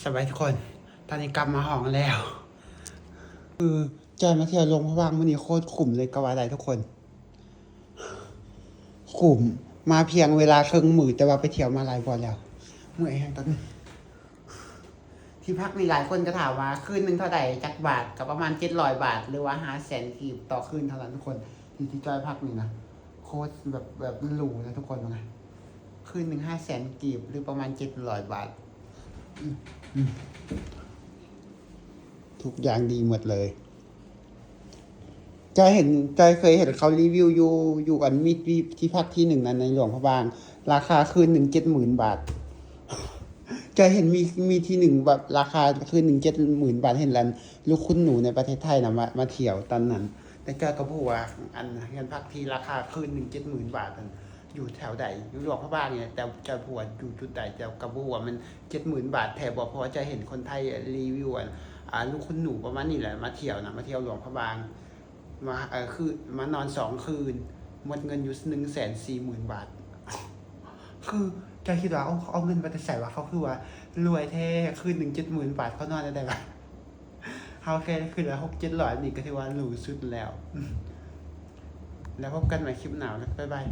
ສະບາຍດີທຸກຄົນ ຕອນນີ້ກັບມາຫ້ອງແລ້ວ. ຄືຈອຍມາທ່ຽວຫຼວງພະບາງມື້ນີ້ໂຄດຄຸ້ມເລີຍກໍວ່າໄດ້ທຸກຄົນ. ຄຸ້ມ ມາພຽງເວລາເຄິ່ງມື້ ແຕ່ວ່າໄປທ່ຽວມາຫຼາຍບ່ອນແລ້ວ. ເມື່ອຍແຮງຕອນນີ້. ທີ່ພັກນີ້ຫຼາຍຄົນກໍຖາມວ່າຄືນໜຶ່ງເທົ່າໃດ ຈັກບາດ? ກໍປະມານເຈັດຮ້ອຍບາດ ຫຼືວ່າຫ້າແສນກີບຕໍ່ຄືນເທົ່ານັ້ນທຸກຄົນ. ຢູ່ທີ່ຈອຍພັກນີ້ນະ ໂຄດແບບ ແບບຫຼູນະທຸກຄົນນະ. ຄືນໜຶ່ງຫ້າແສນກີບ ຫຼືປະມານເຈັດຮ້ອຍບາດ. ທຸກຢ່າງດີໝົດເລີຍ. ຈອຍເຫັນ ຈອຍເຄີຍເຫັນເຂົາຣີວິວຢູ່ ຢູ່ອັນມີ ທີ່ ທີ່ພັກທີ່ໜຶ່ງນັ້ນໃນຫຼວງພະບາງ ລາຄາຄືນໜຶ່ງເຈັດໝື່ນບາດ. ຈອຍເຫັນມີ ມີທີ່ໜຶ່ງແບບລາຄາຄືນໜຶ່ງເຈັດໝື່ນບາດ ເຫັນອັນລູກຄຸນໜູໃນປະເທດໄທນະ ມາ ມາທ່ຽວຕອນນັ້ນ. ແຕ່ຈອຍກໍບໍ່ຮູ້ວ່າອັນເຮືອນພັກທີ່ລາຄາຄືນໜຶ່ງເຈັດໝື່ນບາດນັ້ນ ຢູ່ແຖວໃດ ຢູ່ຫຼວງພະບາງນີ້ແຫຼະ ແຕ່ຈອຍບໍ່ຮູ້ວ່າຢູ່ຈຸດໃດ ແຕ່ກໍບໍ່ຮູ້ວ່າມັນເຈັດໝື່ນບາດແທ້ບໍ່ ເພາະວ່າຈອຍເຫັນຄົນໄທຣີວິວອັນ ອ່າ ລູກຄຸນໜູປະມານນີ້ແຫຼະ ມາທ່ຽວນະ ມາທ່ຽວຫຼວງພະບາງ ມາ ເອີ ຄືມານອນສອງຄືນ ໝົດເງິນຢູ່ໜຶ່ງແສນສີ່ໝື່ນບາດ. ຄືຈອຍຄິດວ່າ ເອົາ ເຂົາເອົາເງິນມາແຕ່ໃສວະ ເຂົາຄືວ່າລວຍແທ້ ຄືນໜຶ່ງເຈັດໝື່ນບາດ ເຂົານອນແນວໃດວະ? ເຮົາແຄ່ຄືນລະຫົກເຈັດຮ້ອຍ ນີ້ກໍຖືວ່າຫຼູສຸດແລ້ວ. ແລ້ວພົບກັນໃໝ່ຄລິບໜ້າ ບາຍບາຍ.